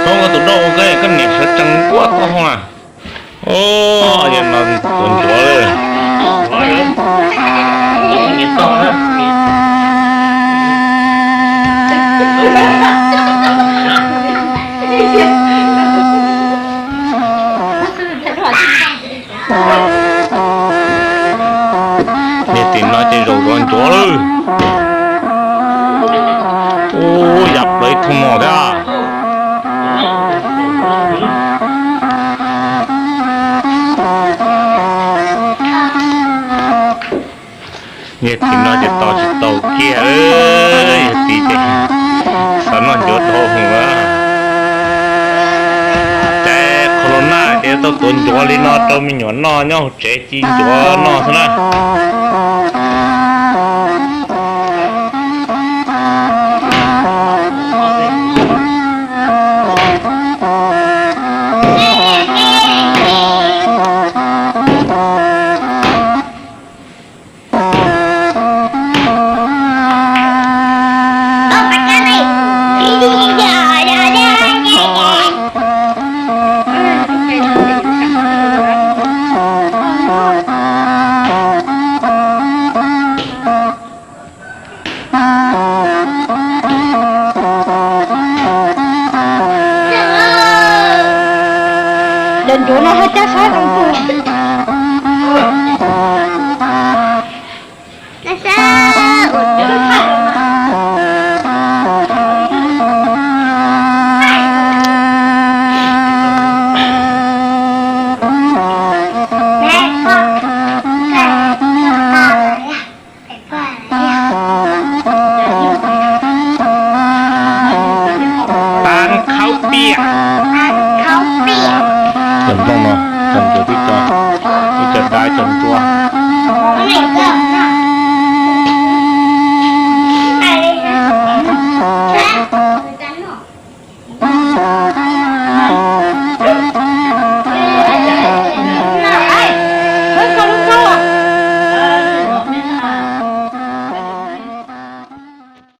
Txhob ua tus doj ua koj, koj niam sawv tsees nquaj tau hoo na. Os, yog no tuav ncuav lawm. Niag tim no ces zaum zuav ncuav lawm. Ub, yam plaws ib thooj mos thiab. Niag tim no ces tos tsis tau kiag, yog tim ces xav noj ncuav dhau hwv lawm. Ces corona ces tau tuav ncuav li no rau me nyuam noj nyob hauv tsev ci ncuav noj xwb na. Cov ncuav no haj cab sab zoo kawg. Taav khaub piam. Cov nplooj no, cov ncuav tib co, ib co dab cov ncuav.